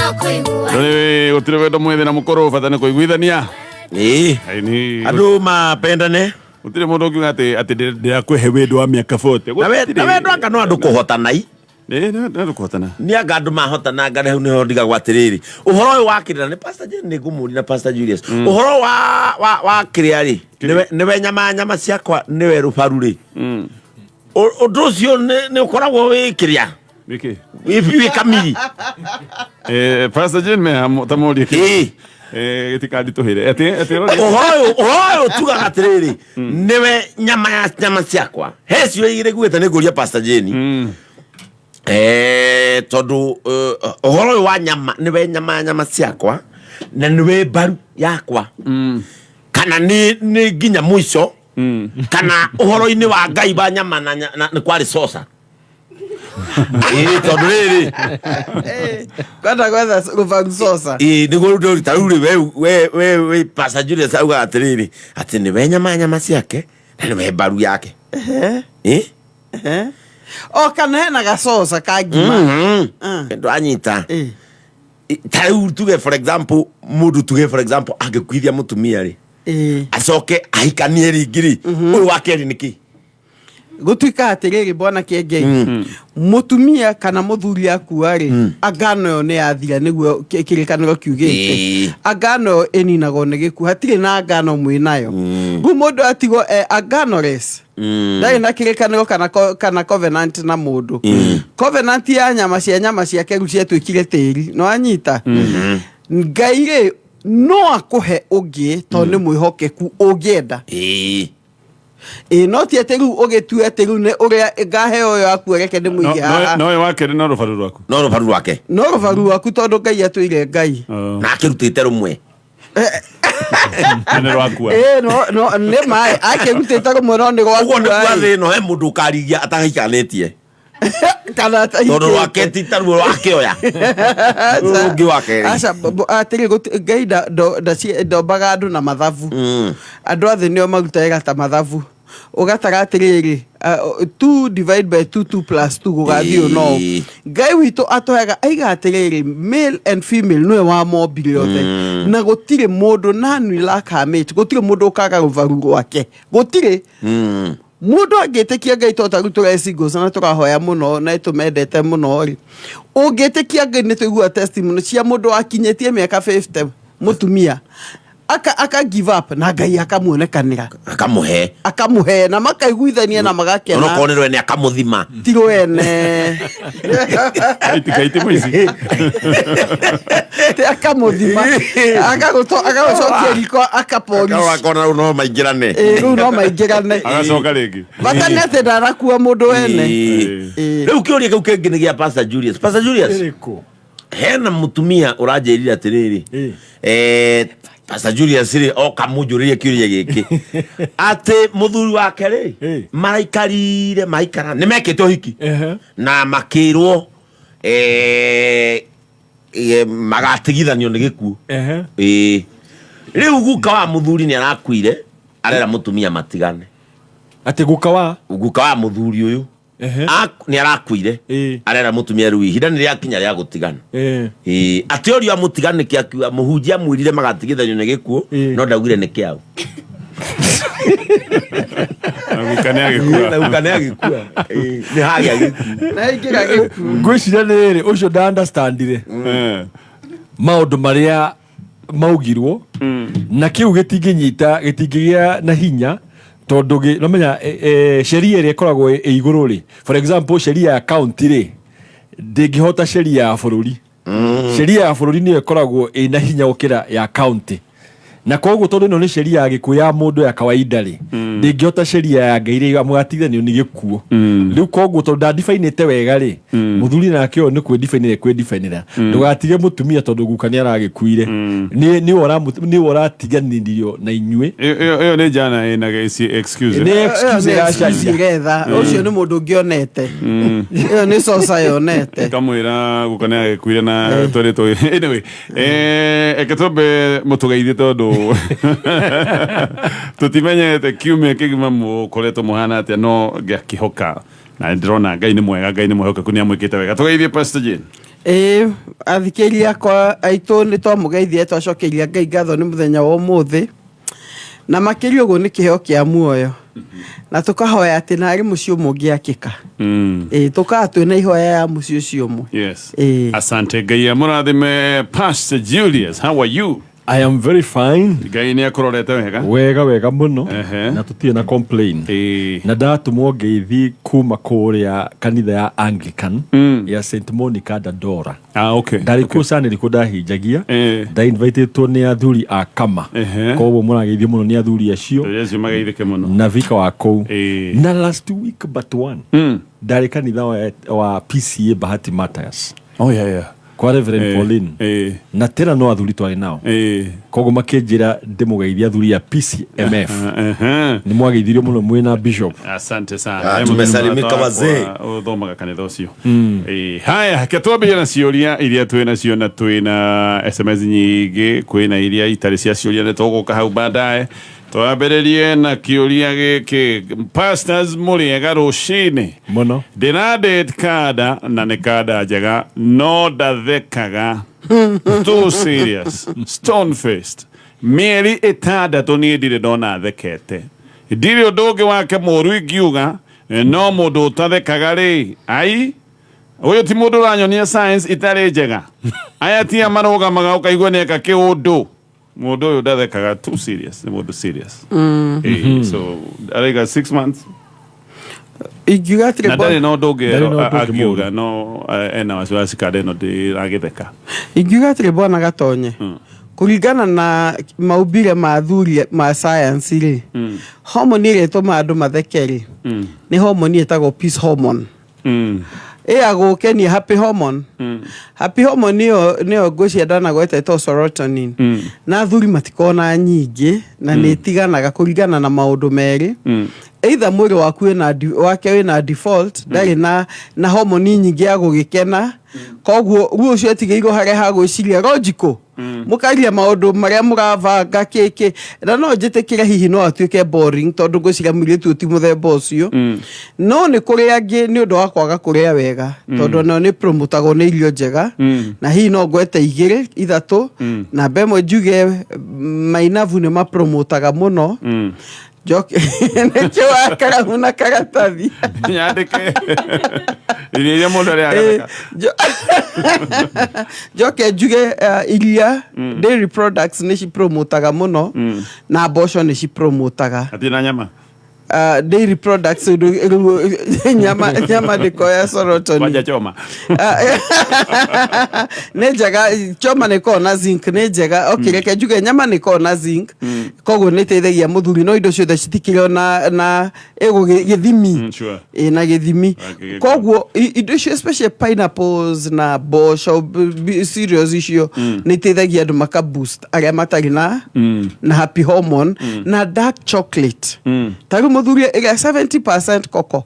Rĩu gũtirĩ wendo mwĩthĩ na mũkũrũ bata nĩ kũiguithania. Ĩĩ. Ai, nĩ- Andũ mapendane. Gũtirĩ mũndũ ũngiuga atĩ atĩ ndĩrakũhe wendo wa mĩaka 40. Na we- na wendo anga no andũ kũhotanai. Ĩĩ, nĩ andũ kũhotana. Nĩ anga andũ mahotana anga hau nĩho ndigagwo atĩrĩrĩ ũhoro ũyũ wa kĩrĩra nĩ Pastor Jane nĩ ngũmũria na Pastor Julius ũhoro wa wa wa kĩrĩa rĩ nĩwe nĩwe nyama nyama ciakwa nĩwe rũbaru rĩ Ũndũ ũcio nĩ nĩ ũkoragwo wĩ kĩrĩa Wĩkĩ? Wĩ kamiri. Eh, Pastor Jane me ta mũrie kĩ. Ĩĩ. Eh, gĩtikanditũhĩre. Atĩ atĩ ũroria? Ũhoro ũyũ ũhoro ũyũ tugaga atĩrĩrĩ nĩwe nyama ya nyama ciakwa he cio igĩrĩ nguĩte nĩ ngũria Pastor Jane. Eh, tondũ ũhoro ũyũ wa nyama nĩwe nyama ya nyama ciakwa na nĩwe mbaru yakwa kana nĩ nĩ nginya mũico kana ũhoro-inĩ wa Ngai wa nyama na, na nĩ kwarĩ coca. Ĩĩ, tondũ rĩrĩ Kwenda gwetha rũbaru coca. Ĩĩ, nĩguo rĩu ndĩruta rĩu rĩ we we we we Pastor Julius augaga atĩrĩrĩ atĩ nĩwe nyama ya nyama ciake na nĩwe mbaru yake. Ĩ? O kana hena gacoca ka ngima. Ndwanyita. Ĩ. Ta rĩu tuge for example mũndũ tuge for example angĩkuithia mũtumia rĩ acoke ahikanie rĩngĩ rĩ ũyũ wa kerĩ nĩ kĩ? Gũtuĩka atĩrĩrĩ bwana Kĩengei, mũtumia kana mũthuri akua rĩ, agano ĩyo nĩ yathira nĩguo kĩrĩkanĩro kiugĩte. Agano ĩyo ĩninagwo nĩ gĩkuũ, hatirĩ na agano mwĩ nayo. Rĩu mũndũ atigwo e aganoless, ndarĩ na kĩrĩkanĩro kana, kana covenant na mũndũ. Covenant ya nyama cia nyama ciake rĩu ciatuĩkire tĩri, nĩ wanyita? Ngai rĩ no akũhe ũngĩ tondũ nĩ mwĩhokeku ũngĩenda. Ĩĩ, no ti atĩ rĩu ũgĩtue atĩ rĩu nĩ ũrĩa ngaheo ũyũ akue reke ndĩmũige haha. No ũyũ wa kerĩ no rũbaru rwaku. No rũbaru rwake. No rũbaru rwaku tondũ Ngai atũire Ngai. Oh. Na akĩrutĩte rũmwe. Na nĩ rwakua. Ĩĩ, no no nĩ maĩ akĩrutĩte rũmwe no nĩ Ũguo nĩ rwakua. kuga thĩ ĩno he mũndũ ũkarigia atahikanĩtie. Kana Tondũ rwake ti taruo rwakĩoya. Rũu rũngĩ wa kerĩ. Aca, atĩrĩ Ngai ndombaga andũ na mathabu. Andũ a thĩ nĩo marutaga ta mathabu. Ũgatara atĩrĩrĩ, 2 divide by 2, 2 plus 2 gũgathiĩ ũũ no. Ngai witũ atũheaga, aiga atĩrĩrĩ, male and female nĩwe wamombire othe. Na gũtirĩ mũndũ, none will lack her mate, gũtirĩ mũndũ ũkaga rũbaru rwake. Gũtirĩ. Mũndũ angĩtĩkia Ngai to tarĩu tũre singles na tũrahoya mũno na tũmendete mũno rĩ, ũngĩtĩkia Ngai nĩ tũiguaga testimony cia mũndũ wakinyĩtie mĩaka 50 mũtumia aka, aka give up na Ngai akamuonekanĩra. Akamũhe. Akamũhe na makaiguithania na magakena. Onokorwo nĩ rwene akamũthima. Ti rwene. Ngai ti mũici. Ti akamũthima. Agagũcokia riko akapolish. Akarora akona rĩu no maingĩrane. Ĩĩ, rĩu no maingĩrane. Agacoka rĩngĩ. Bata nĩ atĩ ndarakua mũndũ wene. Ĩĩ. Rĩu kĩũria kĩu kĩngĩ nĩ gĩa Pastor Julius. Pastor Julius. Ĩrĩkũ? Hena mũtumia ũranjĩrire atĩrĩrĩ, Pastor Julius rĩ oka mũnjũrĩrie kĩũria gĩkĩ atĩ mũthuri wake rĩ maraikarire maikara nĩ mekĩte ũhiki na makĩrwo magatigithanio nĩ gĩkuũ. Ĩĩ. Rĩu guka wa mũthuri nĩ arakuire arera mũtumia matigane. Atĩ guka wa? Guka wa mũthuri ũyũ. Nĩ arakuire. Arera mũtumia rĩu ihinda nĩ rĩakinya rĩa gũtigana. Ĩĩ. Atĩ ũria amũtigane nĩkĩ akiuga mũhunjia amwĩrire magatigithanio nĩ gĩkuũ, no ndaugire nĩ kĩaũ. Na guka nĩ agĩkua. Na guka nĩ agĩkua. Ĩĩ, nĩ hagĩa gĩkuũ. Na aingĩra gĩkuũ. Ngwĩciria nĩ rĩrĩ ũcio nda understandire maũndũ marĩa maugirwo na kĩu gĩtingĩnyita gĩtingĩgĩa na hinya tondũ nomenya sheria ĩrĩa ĩkoragwo ĩ igũrũ rĩ, for example sheria ya county rĩ ndĩngĩhota sheria ya bũrũri. Sheria ya bũrũri nĩyo ĩkoragwo ĩna hinya gũkĩra ya county, na koguo tondũ ĩno nĩ sheria ya gĩkuũ ya mũndũ ya kawaida rĩ, ndĩngĩhota sheria ya Ngai rĩ mũgatigithanio nĩ gĩkuũ. Rĩu koguo tondũ ndandibainĩte wega rĩ, mũthuri nake ũyũ nĩ kwĩdibainĩra kwĩdibainĩra, ndũgatige mũtumia tondũ guka nĩ aragĩkuire. Nĩwe ũratiganĩrio na inyuĩ. Ĩyo nĩ njana ĩna excuse. Nĩ excuse Ĩyo nĩ excuse ĩracaria. ĩretha. Ũcio nĩ mũndũ ũngĩ onete. Ĩyo nĩ coca yonete. Kamwĩra guka nĩ agĩkuire na twerĩtwo. Anyway, eke twambe mũtũgeithie tondũ tũtimenyete kiumia kĩgima mũkoretwo mũhana atĩa, no ngakĩhoka na ndĩrona Ngai nĩ mwega, Ngai nĩ mwĩhokeku, nĩ amwĩkĩte wega. Tũgeithie Pastor Jane. Ĩĩ, Athikĩrĩria akwa aitũ, nĩ twamũgeithia, twacokeria Ngai ngatho nĩ mũthenya wa ũmũthĩ, na makĩria ũguo nĩ kĩheo kĩa muoyo, na tũkahoya atĩ narĩ mũciĩ ũmwe ũngĩakĩka. Ĩĩ, tũkaga twĩna ihoya ya mũciĩ ũcio ũmwe. Asante, Ngai amũrathime. Pastor Julius, how are you? I am very fine. Ngai nĩ akũrorete wega? Wega wega mũno. Na tũtirĩ na complain. Na ndatũmwo ngeithi kuma kũrĩa kanitha ya Anglican ya St Monica Dandora. Ndarĩ kuo Sunday nĩkuo ndahinjagia. Ndainvitĩtwo nĩ athuri a kama. Koguo mũrageithio mũno nĩ athuri acio. Athuri acio mageithĩke mũno. Na vika wa kũu. Na last week but one, ndarĩ kanitha wa PCA Bahati Matthias. Kwa Reverend Pauline. Na tena no athuri twarĩ nao. Koguo makĩnjĩra ndĩmũgeithie athuri a PCMF. Nĩ mwageithirio mũno mwĩna bishop. Asante sana. Ah, Eh, tumesalimika mũthuri wazee. wakwa ũthomaga kanitha ũcio. Haya, reke twambĩrĩrie na ciũria iria twĩ nacio, na twĩ na SMS nyingĩ, kwĩna iria itarĩ cia ciũria, nĩ tũgũka hau baadaye. Twambĩrĩrie na kĩũria gĩkĩ: pastors, mũrĩega rũcinĩ? Mũno. Ndĩra date kada na nĩ kada njega, no ndathekaga, too serious, stone faced. Mĩeri 6 niĩ ndirĩ ndona thekete. Ndirĩ ũndũ ũngĩ wake mũru ingiuga, no mũndũ ũtathekaga rĩ, ai, ũyũ ti mũndũ ũranyonia science itarĩ njega. Aya tia marũgamaga ũkaigua nĩeka kĩũndũ. Mũndũ ũyũ ndathekaga, too serious, nĩ mũndũ serious. So araiga 6 months. Ingiuga atĩrĩ, Na ndarĩ na ũndũ ũngĩ Ndarĩ na ũndũ ũngĩ. angiuga, no ena wasiwasi kada ĩno ndĩragĩtheka. Ingiuga atĩrĩ, bwana Gatonye, kũringana na maumbire ma athuri ma science rĩ, homoni ĩrĩa ĩtũmaga andũ matheke rĩ, nĩ homoni ĩtagwo peace hormone, ĩya gũkenia, happy hormone. Happy hormone ĩyo nĩyo ngwĩciria ndanagweta, ĩtagwo serotonin, na athuri matikona nyingĩ, na nĩ ĩtiganaga kũringana na maũndũ merĩ: either mwĩrĩ waku wĩna wake wĩna default, ndarĩ na homoni nyingĩ ya gũgĩkena, koguo ruo ũcio etigĩirwo harĩa ha gwĩciria logical, mũkaria maũndũ marĩa mũrabanga kĩkĩ. Na no njĩtĩkĩre hihi no atuĩke boring, tondũ ngwĩciria mũirĩtu ũyũ ti mũthemba ũcio. No nĩ kũrĩ angĩ nĩ ũndũ wa kwaga kũrĩa wega, tondũ onao nĩ promotagwo nĩ irio njega. Na hihi no ngwete igĩrĩ ithatũ. Namba ĩmwe njuge mainabu nĩ mapromotaga mũno. Njoke nĩkĩo wa karamu na karatathi. Nyandĩke irio iria mũndũ arĩaga. Njoke njuge iria, dairy products nĩ cipromotaga mũno, na mboco nĩ cipromotaga. Hatirĩ na nyama? Dairy products, rĩu nyama ndĩkoya serotonin. Kwanja choma. Nĩ njega choma, nĩ ĩkoragwo na zinc, nĩ njega. Okay, reke njuge nyama nĩ ĩkoragwo na zinc, koguo nĩ ĩteithagia mũthuri, no indo ciothe citikĩrĩ na ĩgũ gĩthimi. Ĩ na gĩthimi. Koguo indo icio, especially pineapples na mboco, cereals icio nĩ iteithagia andũ maka boost arĩa matarĩ na happy hormone. Na dark chocolate, ta rĩu mũthuri ĩrĩa 70% cocoa,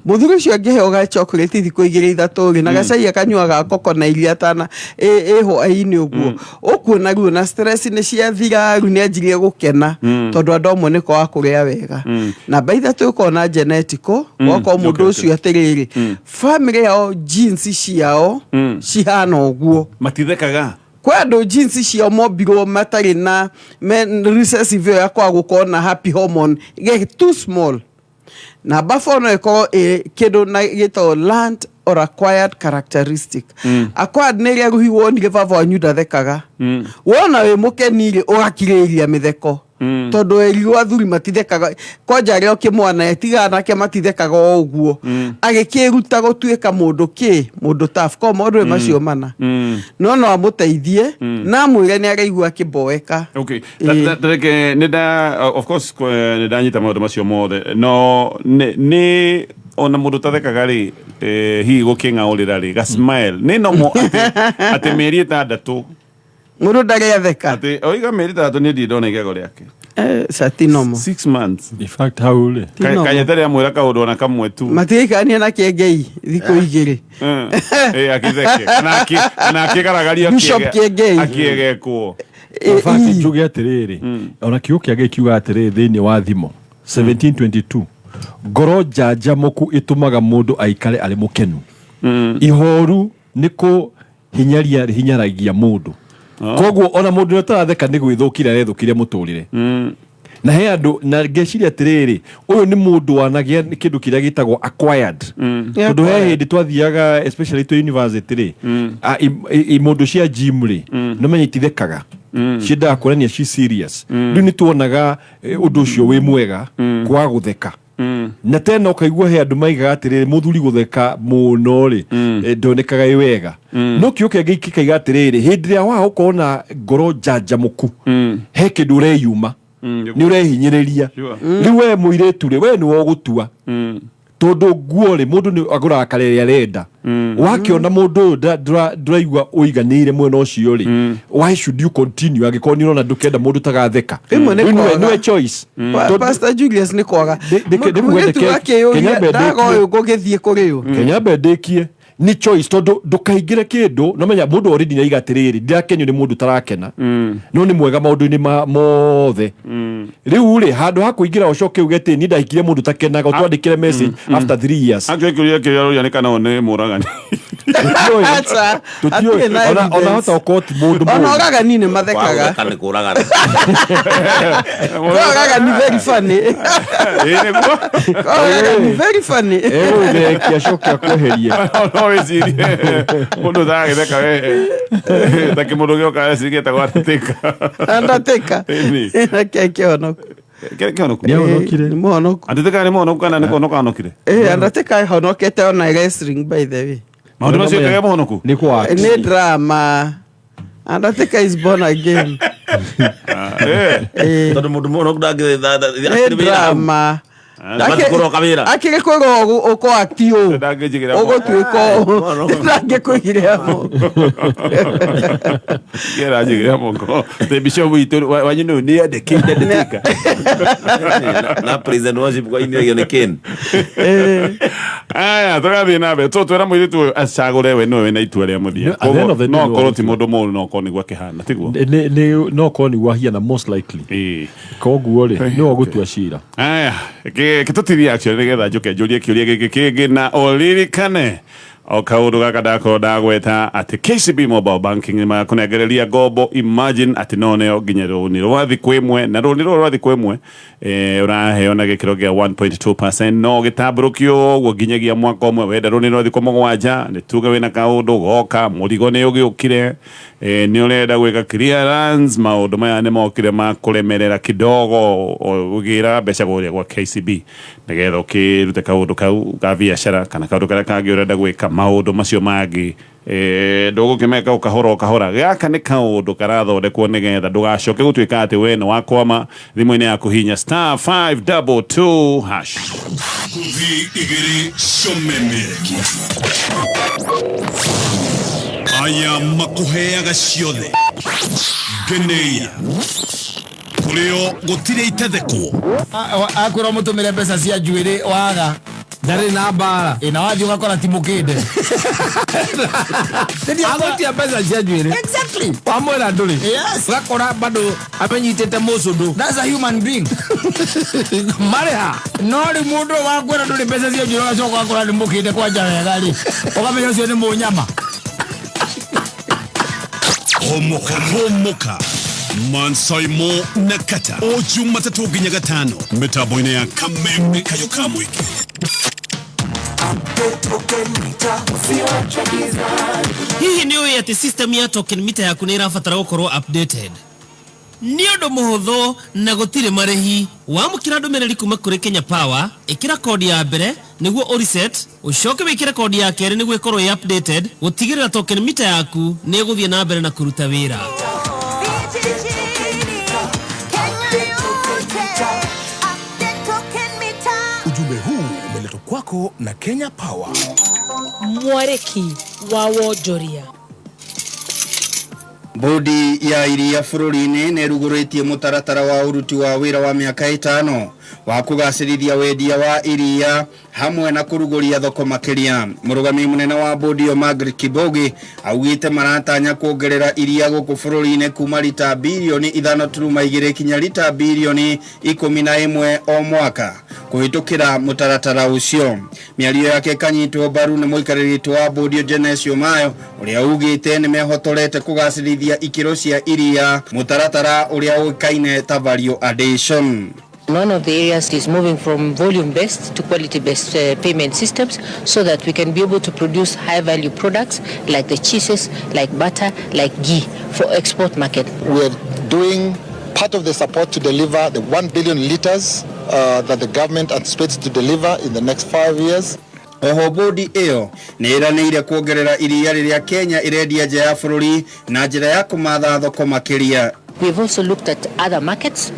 mũthuri ũcio angĩheo ga chocolate thikũ igĩrĩ ithatũ rĩ, na gacai akanyuaga koko na iria tana ĩ hwaĩ-inĩ ũguo, ũkuona ruo na stress nĩ ciathira, rĩu nĩ anjirie gũkena, tondũ andũ amwe nĩ kwaga kũrĩa wega. Namba ithatũ, ũkona genetical, wakorwo mũndũ ũcio atĩrĩrĩ, family yao, genes ciao cihana ũguo. Matithekaga. Kwĩ andũ genes ciao mombirwo matarĩ na recessive ĩyo ya kwaga gũkorwo na happy hormone, too small. Namba 4 no ĩkorwo ĩ kĩndũ na gĩtagwo learned or acquired characteristic. Acquired nĩ ĩrĩa rũhi wonire baba wanyu ndathekaga, wona wĩ mũkeni rĩ, ũgakirĩrĩria mĩtheko, tondũ werirwo athuri matithekaga, kwanja arĩa ũkĩmwana tiga anake matithekaga o ũguo, agĩkĩruta gũtuĩka mũndũ kĩ mũndũ tough ko maũndũ mm. macio mana. No amũteithie na amwĩre nĩ araigua akĩmboeka. Reke nĩ nda of course nĩ ndanyita maũndũ macio mothe, no nĩ ona mũndũ ũtathekaga rĩ, hihi gũkĩng'aũrĩra rĩ, ga smile nĩ nomo atĩ mĩeri 6? Mũndũ ndarĩ atheka? Atĩ oiga mĩeri 6 nĩ ndirĩ ndona igego rĩake. Catinomo. 6 months. In fact, hau rĩ. Ti normal. Kanyete rĩa mwĩra kaũndũ ona kamwe tu. Matigaikarania na Kĩengei thikũ 2. Akitheke kana akĩgaragaria. Bishop Kĩengei. Akĩegekwo. In fact, njuge atĩrĩrĩ, ona kiugo kĩa Ngai kiuga atĩrĩrĩ thĩinĩ wa Thimo 1722, ngoro njanjamũku ĩtũmaga mũndũ aikare arĩ mũkenu, ihoru nĩ kũ Hinyaria hinyaragia mũndũ. Koguo ona mũndũ ũrĩa ũtaratheka nĩ gwĩthũkira arethũkirie mũtũrĩre. Na he andũ na ngeciria atĩrĩrĩ, ũyũ nĩ mũndũ wanagĩa kĩndũ kĩrĩa gĩtagwo acquired, tondũ he hĩndĩ twathiaga, especially twĩ university rĩ, imũndũ cia gym rĩ, no menya itithekaga, ciendaga kuonania ci serious. Rĩu nĩ tuonaga ũndũ ũcio wĩ mwega kwaga gũtheka. Na tena ũkaigua he andũ maigaga atĩrĩrĩ, mũthuri gũtheka mũno rĩ, ndonekaga ĩ wega. No kĩo kĩngĩ gĩkaiga atĩrĩrĩ, hĩndĩ ĩrĩa waga gũkorwo na ngoro njanjamũku, he kĩndũ ũreyuma, nĩ ũrehinyĩrĩria. Rĩu we mũirĩtu rĩ, we nĩwe ũgũtua, tondũ nguo rĩ, mũndũ nĩ agũraga kara ĩrĩa arenda. Wakĩona mũndũ ũyũ ndũraigua ũiganĩire mwena ũcio rĩ, why should you continue angĩkorwo nĩ ũrona ndũkenda mũndũ tagatheka? Rĩmwe nĩ Rĩu kwaga. Nĩwe choice. Pastor Julius, nĩ kwaga. Ndĩkuga Mũirĩtu akĩyũria Kenya ndaga mbendĩkie. ũyũ ngũgĩthiĩ kũrĩ ũ? Kenya mbendĩkie nĩ choice, tondũ ndũkaingĩre kĩndũ. No menya mũndũ already nĩaiga atĩrĩrĩ, ndirakenio nĩ mũndũ tarakena, no nĩ mwega maũndũ-inĩ ma mothe. Rĩu rĩ, handũ ha kũingĩra ũcoke uge atĩ niĩ ndahikire mũndũ takenaga, ũtwandĩkĩre message after 3 years. Actually, kĩũria kĩrĩa ũroria nĩ kana ũyũ nĩ mũragani. Tũtiũĩ. Acha, Tũtiũĩ. hatirĩ na Ona evidence. hota gũkorwo ti mũndũ Ona mũũru. oragani nĩ mathekaga. Wagũtheka nĩ kũragana. Oragani very funny. Ĩĩ, nĩguo. Oragani very funny. Egũgũthekia acoke akweherie. No wĩcirie mũndũ ũtaragĩtheka we ta kĩmũndũ gĩoka ecirie etagwo Undertaker. Undertaker. Ĩni. Nake kĩhonoku. Kĩhonoku. Nĩ ahonokire. Nĩ mũhonoku. Undertaker nĩ mũhonoku kana nĩ kũhonoka ahonokire? Undertaker ahonokete ona wrestling, by the way. Maũndũ macio ekaga mũhonoku. Nĩ kwa Nĩ drama. Undertaker is born again. Tondũ mũndũ mũhonoku Nĩ ndangĩ drama. Matikũroka wĩra. Akĩrĩ kwĩrwo ũkũ act ũ. Ndangĩnjigĩra moko. Ũgũtuĩka ũ. Ndangĩkũigĩrĩra moko. Kĩranjigĩra moko. The bishop witũ wanyu nĩ nĩ endekĩte Undertaker. Na praise and worship kwa iniragio nĩ Ken. Aya, tũgathiĩ na mbere. Tũtwĩra mũirĩtu ũyũ acagũre, we nĩwe wĩna itua rĩa mũthia. At the end of the day, No nĩwe akorwo ti ũgũtua. mũndũ mũũru, no akorwo nĩguo akĩhana, tiguo? No korwo nĩguo ahiana, most likely. Koguo rĩ, nĩwe ũgũtua cira. Aya, gĩtũtirie actually nĩgetha njũke njũrie kĩũria gĩkĩ kĩngĩ, na ũririkane o kaũndũ gaka ndakorwo ndagweta atĩ KCB Mobile Banking nĩ makũnengereria ngombo. Imagine atĩ no neo nginya rũni rwa thikũ ĩmwe, na rũni rũrũ rwa thikũ ĩmwe ũraheo na gĩkĩro kĩa 1.2%, no gĩtambũrũkio ũguo nginyagia mwaka ũmwe. Wenda rũni rwa thikũ 7, nĩ tuge wĩna kaũndũ goka, mũrigo nĩ ũgĩũkire, nĩ ũrenda gwĩka clearance, maũndũ maya nĩ mokire ma kũremerera kidogo, ũgĩra mbeca kũrĩa gwa KCB nĩgetha ũkĩrute kaũndũ kau ka biacara kana kaũndũ karĩa kangĩ ũrenda gwĩka. Maũndũ macio mangĩ ndũgũkĩmeka o kahora o kahora. Gaka nĩ kaũndũ karathondekwo nĩgetha ndũgacoke gũtuĩka atĩ we nĩ wakwama thimũ-inĩ yaku. Hinya *522#. Ngũthi igĩrĩ comemerekia aya makũheaga ciothe ngeneia kũrĩo gũtirĩ itathekwo. Akwĩra mũtũmĩre mbeca cia njuĩrĩ, waga. Ndarĩ na mbara. Ĩ, na wathiĩ ũgakora ti mũkĩnde. Agũtia mbeca cia njuĩrĩ. Exactly. Wamwĩra ndũrĩ. Yes. Ũgakora bado amenyitĩte mũcũndũ. That's a human being. Marĩha. No rĩu mũndũ ũyũ wakwĩra ndũrĩ mbeca cia njuĩrĩ, ũgacoka ũgakora nĩ mũkĩnde kwanja wega rĩ, ũkamenya ũcio nĩ mũnyama. Homoka homoka mansaimo na kata o Jumatatũ nginya Gatano mĩtambo-inĩ ya Kameme Kayo ka Mũingĩ. Hihi nĩ ũĩ atĩ system ya token meter yaku nĩ ĩrabatara gũkorwo updated? Nĩ ũndũ mũhũthũ na gũtirĩ marĩhi. Wamũkĩra ndũmĩrĩri kuma kũrĩ Kenya Power, ĩkĩra kodi ya mbere nĩguo ũreset, ũcoke wĩkĩre kodi ya kerĩ nĩguo ĩkorwo ĩ updated, gũtigĩrĩra token meter yaku nĩ ĩgũthiĩ na mbere na kũruta wĩra. Vijijini, Kenya yote, update token meter. Ujumbe huu umeletwa kwako na Kenya Power. Mwarĩki wa wonjoria. Bodi ya iria bũrũri-inĩ nĩ ĩrugũrĩtie mũtaratara wa ũruti wa wĩra wa mĩaka 5 wa kũgacĩrithia wendia wa iria. Hamwe na kũrugũria thoko makĩria. Mũrũgamĩrĩri mũnene wa bodi ĩyo Margaret Kibogi augĩte maratanya kuongerera iria gũkũ bũrũri-inĩ kuma rita birioni 5.2 kinya rita birioni 11 o mwaka kũhĩtũkĩra mũtaratara ũcio. Mĩario yake ĩkanyitwo mbaru nĩ mũikarĩri gĩtĩ wa bodi Genesio Mayo ũrĩa ugĩte nĩ mehotorete kũgacĩrithia ikĩro cia iria mũtaratara ũrĩa ũĩkaine ta value addition. One of the areas is moving from volume-based to quality-based payment systems so that we can be able to produce high-value products like the cheeses, like butter, like ghee for export market. We are doing part of the support to deliver the 1 billion liters that the government anticipates to deliver in the next 5 years. Oho bodi ĩyo nĩ ĩranĩire kuongerera iria rĩrĩa Kenya ĩrendia nja ya bũrũri na njĩra ya kũmatha thoko makĩria. We've also looked at other markets.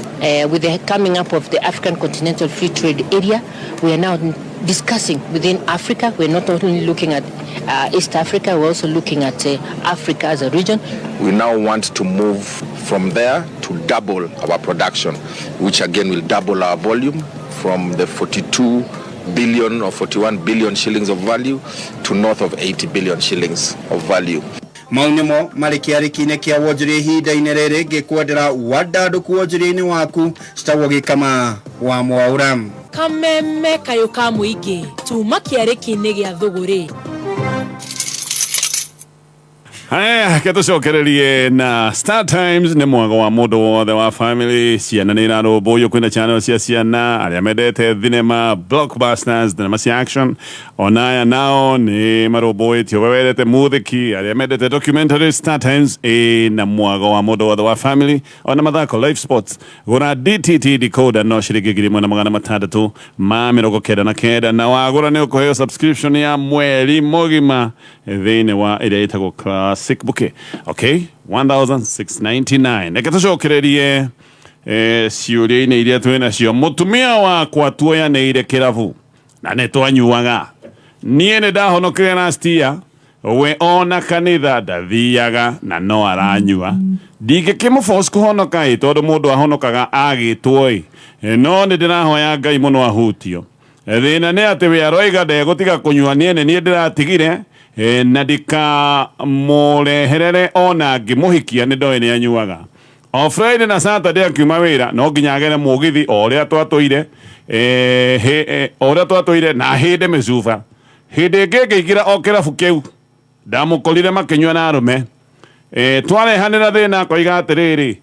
With the coming up of the African Continental Free Trade Area, we are now discussing within Africa. We're not only looking at East Africa, we're also looking at Africa as a region. We now want to move from there to double our production, which again will double our volume from the 42 billion or 41 billion shillings of value to north of 80 billion shillings of value. Mau nĩmo marĩ kĩarĩki-inĩ kĩa wonjoria ihinda-inĩ rĩrĩ ngĩkwendera wandandũku wonjoria-inĩ waku citagwo gĩkama wa mwaũra. Kameme kayũ ka mũingĩ tuma kĩarĩki-inĩ gĩa thũgũrĩ. Haya, ke tũcokererie na Star Times. Nĩ mwago wa mũndũ wothe wa family. Ciana nĩ irarũmbũyio, kwĩna channel cia ciana, arĩa mendete thinema, blockbusters, thinema cia action, ona aya nao nĩ marũmbũĩtio. We wendete muthiki, arĩa mendete documentary, Star Times ĩna mwago wa mũndũ wothe wa family, ona mathako, live sports. Gũra DTT decoder no ciringi 1699, na wagũra nĩ ũkũheo subscription ya mweri mũgima thĩinĩ wa ĩrĩa ĩtagwo classic bouquet. Okay, 1699. Reke tũcokererie ciũria-inĩ iria twĩ nacio. Mũtumia wakwa tuoyanĩire kĩrabu na nĩ twanyuaga. Niĩ nĩ ndahonokire last year, we ona kanitha ndathiaga na no aranyua. Ndingĩkĩmũforce kũhonoka ĩ, tondũ mũndũ ahonokaga agĩtwo ĩ, no nĩ ndĩrahoya Ngai mũno ahutio. Thĩna nĩ atĩ we aroiga ndegũtiga kũnyua, niĩ nĩ niĩ ndĩratigire na ndikamũreherere. Ona ngĩmũhikia nĩ ndoĩ nĩ anyuaga. O Friday na Saturday akiuma wĩra no nginya agere mũgithi o ũrĩa twatũire, o ũrĩa twatũire na hĩndĩ mĩcuba. Hĩndĩ ĩngĩ ngĩingĩra o kĩrabu kĩu ndamũkorire makĩnyua na arũme. Twarehanĩra thĩna akoiga atĩrĩrĩ,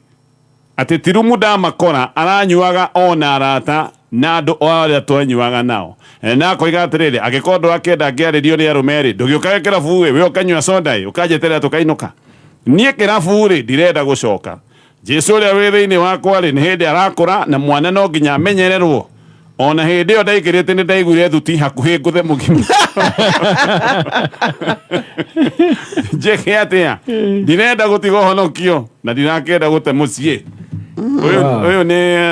atĩ ti rumu ndamakora aranyuaga ona arata na andũ o arĩa twanyuaga nao. Na akoiga atĩrĩrĩ, angĩkorwo ndũrakĩenda ngĩarĩrio nĩ arũme rĩ, ndũgĩũkage kĩrabu ĩ, we ũkanyua soda ĩ, ũkanjeterera tũkainũka. Niĩ kĩrabu rĩ, ndirenda gũcoka. Jesu ũrĩa wĩ thĩinĩ wakwa rĩ, nĩ hĩndĩ arakũra na mwana no nginya amenyererwo. Ona hĩndĩ ĩyo ndaingĩrĩte nĩ ndaiguire thuti hakuhĩ ngũthe mũgima. Njĩke atĩa? Ndirenda gũtiga ũhonokio na ndirakĩenda gũte mũciĩ ũyũ. Ũyũ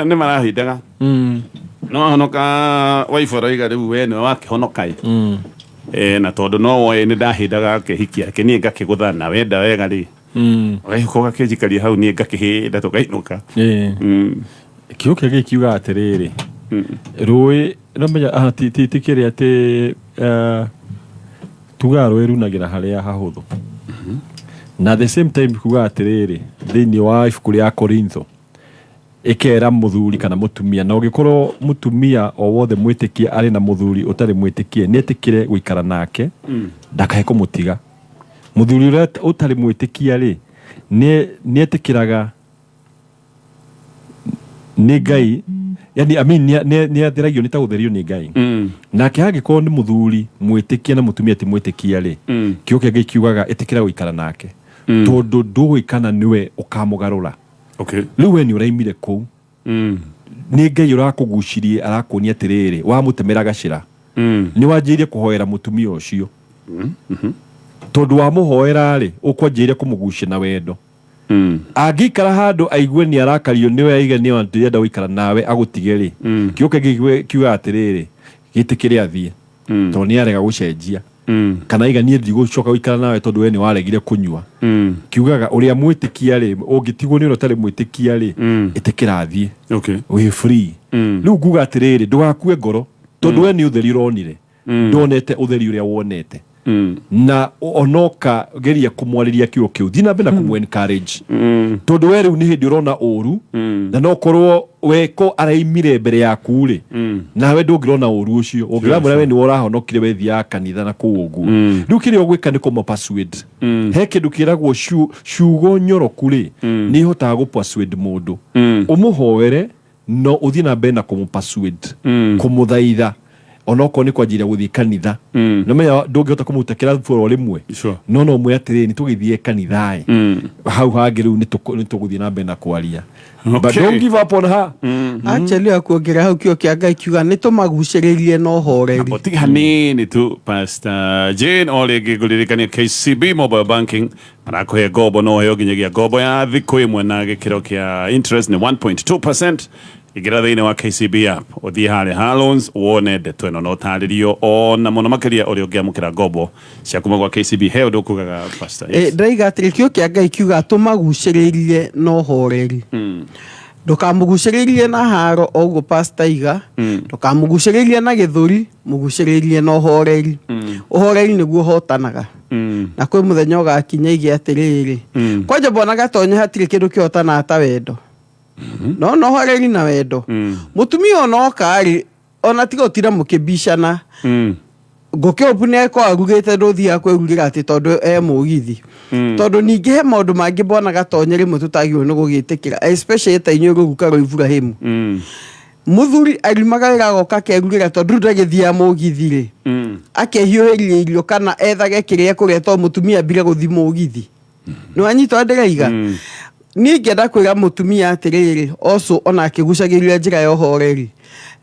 nĩ marahindaga no ahonoka waifu aroiga rĩu we nĩwe wakĩhonoka ĩ. Na tondũ no woe nĩ ndahindaga akĩhikia ake, niĩ ngakĩgũtha na wenda wega rĩ, ũgagĩũka ũgakĩnjikaria hau, niĩ ngakĩhĩnda tũkainũka. Kiugo kĩrĩa gĩkiuga atĩrĩrĩ, rũĩ nomenya ti kĩrĩa atĩ tugaga rũĩ runagĩra harĩa hahũthũ, na the same time kuga atĩrĩrĩ, thĩinĩ wa ibuku rĩa Korintho ĩkera mũthuri kana mũtumia, na ũngĩkorwo mũtumia o wothe mwĩtĩkie arĩ na mũthuri ũtarĩ mwĩtĩkie, nĩ etĩkĩre gũikara nake, ndakae kũmũtiga. Mũthuri ũrĩa ũtarĩ mwĩtĩkia rĩ, nĩ etĩkĩraga nĩ Ngai, yani I mean, nĩ atheragio, nĩ ta gũtherio nĩ Ngai. Nake angĩkorwo nĩ mũthuri mwĩtĩkia na mũtumia ti mwĩtĩkia rĩ, kiugo kĩa Ngai kiugaga ĩtĩkĩra gũikara nake, tondũ ndũĩ kana nĩwe ũkamũgarũra. Rĩu we nĩ ũraimire kũu, nĩ Ngai ũrakũgucirie, arakuonia atĩrĩrĩ, wamũtemera gacĩra, nĩ wanjĩrĩirie kũhoera mũtumia ũcio. Tondũ wamũhoera rĩ, ũkwanjĩrĩire kũmũgucia na wendo. Angĩikara handũ aigue nĩ arakario nĩwe, aigue nĩ ndĩrenda gũikara nawe, agũtige rĩ, kiugo kĩngĩ kiugaga atĩrĩrĩ, gĩtĩkĩre athiĩ, tondũ nĩ arega gũcenjia, kana aiga niĩ ndigũcoka gũikara nawe tondũ we nĩ waregire kũnyua. Kiugaga ũrĩa mwĩtĩkia rĩ, ũngĩtigwo nĩ ũrĩa ũtarĩ mwĩtĩkia rĩ, ĩtĩkĩra athiĩ, wĩ free. Rĩu nguga atĩrĩrĩ, ndũgakue ngoro. Tondũ we nĩ ũtheri ũronire, ndonete ũtheri ũrĩa wonete. Na onoka geria kũmwarĩria kiugo kĩu, thiĩ na mbere na kũmũ encourage, tondũ we rĩu nĩ hĩndĩ ũrona ũru, na no korwo we ko araimire mbere yaku rĩ, nawe ndũngĩrona ũru ũcio. Ũngĩramwĩra we nĩwe ũrahonokire, we thiaga kanitha na kũu ũguo. Rĩu kĩrĩa ũgwĩka nĩ kũmũ persuade. He kĩndũ kĩragwo ciugo nyoroku rĩ, nĩ ihotaga gũ persuade mũndũ. Ũmũhoere no ũthiĩ na mbere na kũmũ persuade, kũmũthaitha, onokorwo nĩ kwanjĩrĩria gũthiĩ kanitha. No menya ndũngĩhota kũmũruta kĩrabu oro rĩmwe, no mwĩre atĩrĩrĩ, nĩ tũgĩthiĩ kanitha ĩ, hau hangĩ rĩu nĩ tũgũthiĩ na mbere na kwaria, but don't give up on her. Actually, akuongerera hau, kĩo kĩa Ngai kiuga nĩ tũmagucĩrĩrie na ũhoreri. Tiga hanini tu, Pastor Jane. O rĩngĩ ngũririkania KCB mobile banking marakũhe ngombo, no ũheo nginyagia ngombo ya thikũ ĩmwe na gĩkĩro kĩa interest nĩ 1.2%. Ingĩra thĩinĩ wa KCB app, ũthiĩ harĩa ha loans, wone ndeto ĩno na ũtarĩrio ona mũno makĩria ũrĩa ũngĩamũkĩra ngombo cia kuma gwa KCB. He ũndũ ũkugaga, Pastor? Yes. Ndaiga atĩrĩ, kĩo kĩa Ngai kiuga tũmagucĩrĩrie na ũhoreri. Ndũkamũgucĩrĩrie na haro, o ũguo pastor iga. Ndũkamũgucĩrĩrie na gĩthũri, mũgucĩrĩrie na ũhoreri. Ũhoreri nĩguo ũhotanaga. Na kwĩ mũthenya ũgakinya ige atĩrĩrĩ, kwanja bwana Gatonye, hatirĩ kĩndũ kĩhotanaga ta wendo, no ũhoreri na wendo. Mũtumia ona oka rĩ, ona tiga ũtira mũkĩbicana. Ngũkĩũpu nĩ akorwo arugĩte, ndũthiaga kwĩrugĩra atĩ tondũ e mũgithi. Tondũ ningĩ he maũndũ mangĩ, bwana Gatonye, rĩmwe tũtagĩrĩirwo nĩ gũgĩtĩkĩra, especially ta inyuĩ rũruka rwa Iburahĩmu. Mũthuri ariumaga wĩra agoka akerugĩra, tondũ rĩu ndagĩthiaga mũgithi rĩ, akehiũhĩria irio kana ethage kĩrĩa ekũrĩa, tondũ mũtumia ambire gũthi mũgithi. Nĩ wanyita ũrĩa ndĩraiga? Niĩ ingĩenda kwĩra mũtumia atĩrĩrĩ, also ona akĩgucagĩrĩria njĩra ya ũhoreri,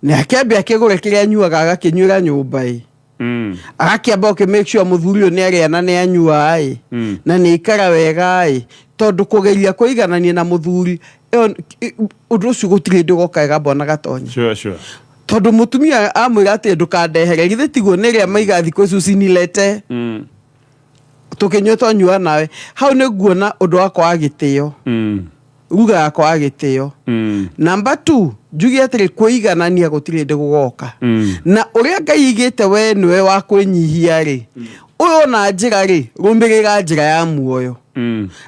na akĩambe akĩgũre kĩrĩa anyuaga, agakĩnyuĩra nyũmba ĩ, agakĩamba ũkĩ make sure mũthuri ũyũ nĩ arĩa na nĩ anyua ĩ, na nĩ aikara wega ĩ, tondũ kũgeria kũiganania na mũthuri ĩyo, ũndũ ũcio gũtirĩ hĩndĩ ũgoka wega, bwana Gatonye. Tondũ mũtumia amwĩra atĩ ndũkandehere, githĩ tiguo nĩ ĩrĩa maiga thikũ ici, usinilete tũkĩnyua twanyua nawe hau, nĩ nguona ũndũ wa kwaga gĩtĩo, ruga ya kwaga gĩtĩo. Number two, njuge atĩrĩ, kwĩiganania gũtirĩ hĩndĩ gũgoka. Na ũrĩa Ngai igĩte we nĩwe wa kwĩnyihia rĩ, ũyũ ona njĩra rĩ, rũmĩrĩra njĩra ya muoyo.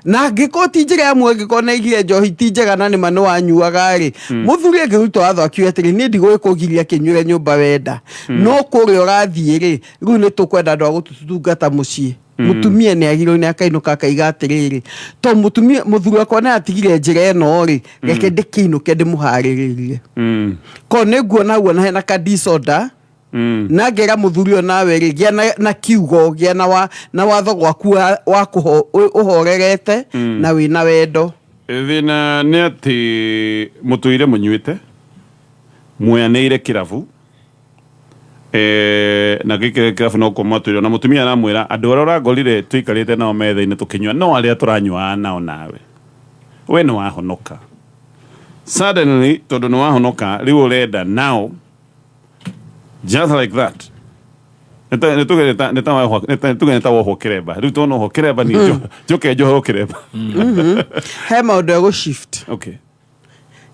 Na angĩkorwo ti njĩra ya muoyo, angĩkorwo nĩ aigire njohi ti njega na nĩma nĩ wanyuaga rĩ, mũthuri angĩruta watho akiuge atĩrĩ, niĩ ndigũgĩkũgiria kĩnyuĩre nyũmba wenda, no kũrĩa ũrathiĩ rĩ, rĩu nĩ tũkwenda andũ a gũtũtungata mũciĩ. Mũtumia nĩ agĩrĩirwo nĩ akainũka akaiga atĩrĩrĩ, to mũtumia mũthuri wakwa nĩ atigire njĩra ĩno rĩ, reke ndĩkĩinũke ndĩmũharĩrĩrie. Ko nĩ nguona guona hena ka disorder, na ngera mũthuri ũyũ, nawe rĩ, gĩa na kiugo, gĩa na watho gwaku wa ũhorerete na wĩna wendo. Thĩna nĩ atĩ mũtũire mũnyuĩte mweanĩire kĩrabu, na gĩkĩ kĩrabu no kuo mwatũire, na mũtumia aramwĩra andũ arĩa ũrangorire tũikarĩte nao metha-inĩ tũkĩnyua no arĩa tũranyuaga nao, nawe we nĩ wahonoka. Suddenly, tondũ nĩ wahonoka, rĩu ũrenda now just like that. Nĩ tuge nĩ ta wohwo kĩremba rĩu, tondũ wohwo kĩremba niĩ njoke njohwo kĩremba. He maũndũ egũ shift.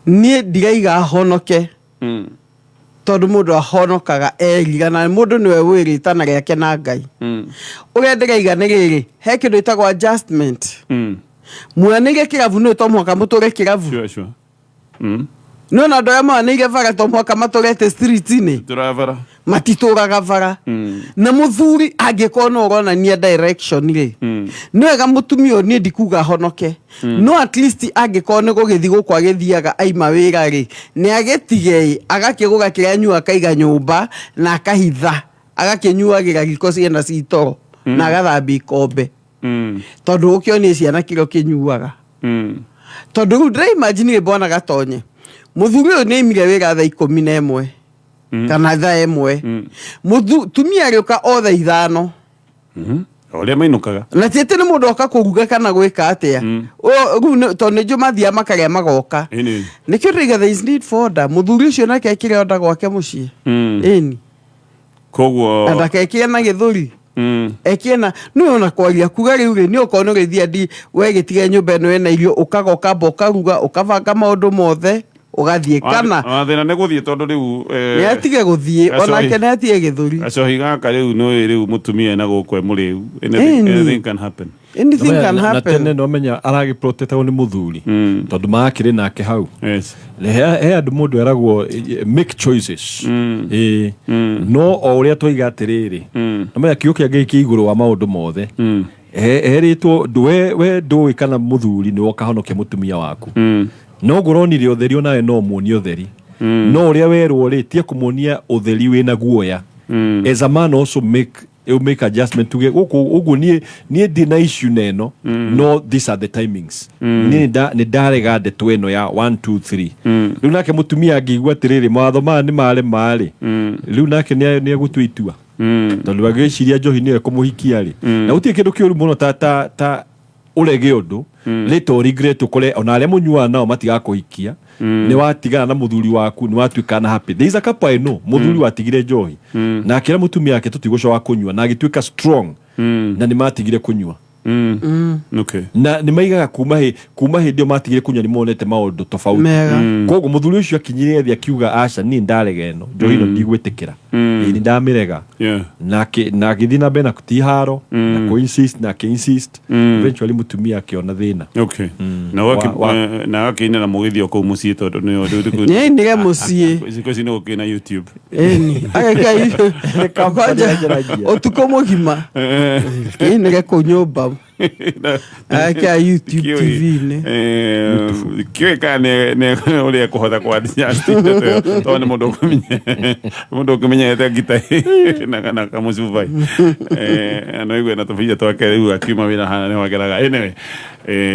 Niĩ ndiraiga honoke, tondũ mũndũ ahonokaga erira, na mũndũ nĩwe wĩ rĩtana rĩake na Ngai. Ũrĩa ndĩraiga nĩ rĩrĩ, he kĩndũ ĩtagwo adjustment. Mwanĩire kĩrabu, nĩ to mũhaka mũtũre kĩrabu. Nĩ ona andũ arĩa maranĩire bara to mũhaka matũrete street-inĩ. Tũrabara. Matitũraga bara. Na mũthuri angĩkorwo no ũronania direction rĩ, nĩ wega mũtumia ũyũ, niĩ ndikuga honoke, no at least angĩkorwo nĩ gũgĩthiĩ gũkũ agĩthiaga aima wĩra rĩ, nĩ agĩtige ĩ, agakĩgũra kĩrĩa anyua, akaiga nyũmba na akahitha, agakĩnyuagĩra riko ciena citoro na agathambia ikombe, tondũ ũkĩonie ciana kĩrĩa ũkĩnyuaga. Tondũ rĩu ndĩraimagine, bwana Gatonye, mũthuri ũyũ nĩ aimire wĩra thaa 11 kana thaa 1, mũtumia arĩũka o thaa 5. O ũrĩa mainũkaga. Na ti atĩ nĩ mũndũ oka kũruga kana gwĩka atĩa. Rĩu tondũ nĩ njũ mathiaga makarĩa magoka. Nĩkĩo ndĩraiga there is need for order. Mũthuri ũcio nake ekĩre order gwake mũciĩ. Ĩni. Koguo Na ndakekĩre na gĩthũri. Ekĩre na nĩ ona kwaria kuga rĩu rĩ, nĩ okorwo nĩ ũrĩthia ndi we gĩtige nyũmba ĩno ĩna irio, ũkaga ũkamba ũkaruga, ũkabanga maũndũ mothe. Ũgathiĩ kana Thĩna nĩ gũthiĩ tondũ rĩu nĩ atige gũthiĩ onake nĩ atige gĩthũri. Gacohi gaka rĩu nĩ rĩu mũtumia ena gũkũ e mũrĩu. Ĩni. Anything can happen. Anything can Na happen. tene nomenya aragĩprotetagwo nĩ mũthuri tondũ makĩrĩ nake hau. Yes. He he andũ mũndũ eragwo make choices. Ĩĩ. No o ũrĩa twaiga atĩrĩrĩ, nomenya kiugo kĩa Ngai kĩ igũrũ wa maũndũ mothe. Herĩtwo we ndũĩ kana mũthuri nĩwe ũkahonokia mũtumia waku. No ngũronire ũtheri onawe no ũmuonie ũtheri. No ũrĩa werwo rĩ tia kũmuonia ũtheri wĩna guoya. As a man also make you make adjustment tuge gũkũ ũguo niĩ niĩ ndĩ na issue na ĩno, no these are the timings. Niĩ nĩ ndarega ndeto ĩno ya 1 2 3. Rĩu nake mũtumia angĩigua atĩrĩrĩ mawatho maya nĩ marema rĩ, rĩu nake nĩ egũtua itua tondũ agĩciria njohi nĩyo ĩkũmũhikia rĩ, na gũtirĩ kĩndũ kĩũru mũno ta ũrege ũndũ later regret ũkore ona arĩa mũnyuaga nao matigakũhikia. Nĩ watigana na mũthuri waku, nĩ watuĩka na happy. There is a couple I know, mũthuri watigire njohi na akĩra mũtumia wake tũtigũcoka kũnyua, na agĩtuĩka strong na nĩ matigire kũnyua. Na nĩ maigaga kuma hĩndĩ ĩyo matigire kũnyua nĩ monete maũndũ tofauti. Mega. Koguo mũthuri ũcio akinyire thĩ akiuga aca, niĩ ndarega ĩno njohi ĩno, ndigwĩtĩkĩra. Ĩĩ, nĩ ndamĩrega. Na agĩthiĩ na mbere na ti haro na kũ insist na akĩ insist. Eventually mũtumia akĩona thĩna. Okay. Na na agakĩinĩra mũgĩthiĩ o kũu mũciĩ tondũ nĩyo rĩu Nĩainĩre mũciĩ. Thikũ ici nĩ gũkĩna YouTube. Ĩni ageka kwanja ũtukũ mũgima kĩinĩre kũu nyũmba agekĩra YouTube TV-inĩ. Kĩũĩ kana nĩ ũrĩa ekũhota kũ-adjust ndeto ĩyo, tondũ nĩ mũndũ ũkĩmenyerete ngita na kamũcubai. No igue na tũbia twake rĩu akiuma wĩra haha nĩ wageraga. Anyway,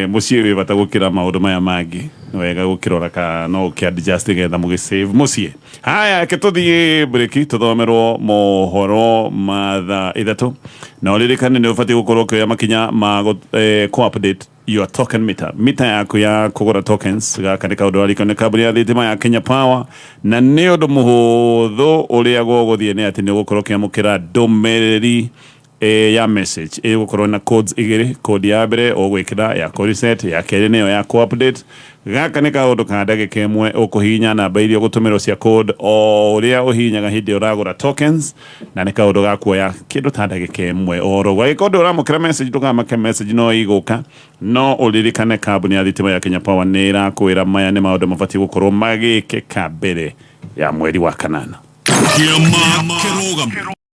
mũciĩ wĩ bata gũkĩra maũndũ maya mangĩ. Nĩ wega gũkĩrora kana no ũkĩ-adjust nĩgetha mũgĩ-save mũciĩ. Haya, reke tũthiĩ breki tũthomerwo mohoro ma thaa 3, na ũririkane nĩ ũbatiĩ gũkorwo ũkĩoya makinya ma kũ-update your token meter, mita yaku ya kũgũra tokens. Gaka nĩ kaũndũ warikano nĩ kambuni ya thitima ya Kenya Power, na nĩ ũndũ mũhũthũ. Ũrĩa gũgũthiĩ nĩ atĩ nĩ ũgũkorwo ũkĩamũkĩra ndũmĩrĩri ya message ĩgũkorwo na codes igĩrĩ. Code ya mbere ũgwĩkĩra ya kũ reset, ya kerĩ nĩyo ya kũ update. Gaka nĩ kaũndũ ka ndagĩka 1, ũkũhihinya namba iria ũgũtũmĩrwo cia code o ũrĩa ũhihinyaga hĩndĩ ĩrĩa ũragũra tokens, na nĩ kaũndũ ga kuoya kĩndũ ta ndagĩka 1 oro ũguo. Angĩkorwo ndũramũkĩra message, ndũkamake, message no igũka. No ũririkane kambuni ya thitima ya Kenya Power nĩ ĩrakwĩra maya nĩ maũndũ mabatiĩ gũkorwo magĩkĩka mbere ya mweri wa kanana. Kĩama kĩrũgamo.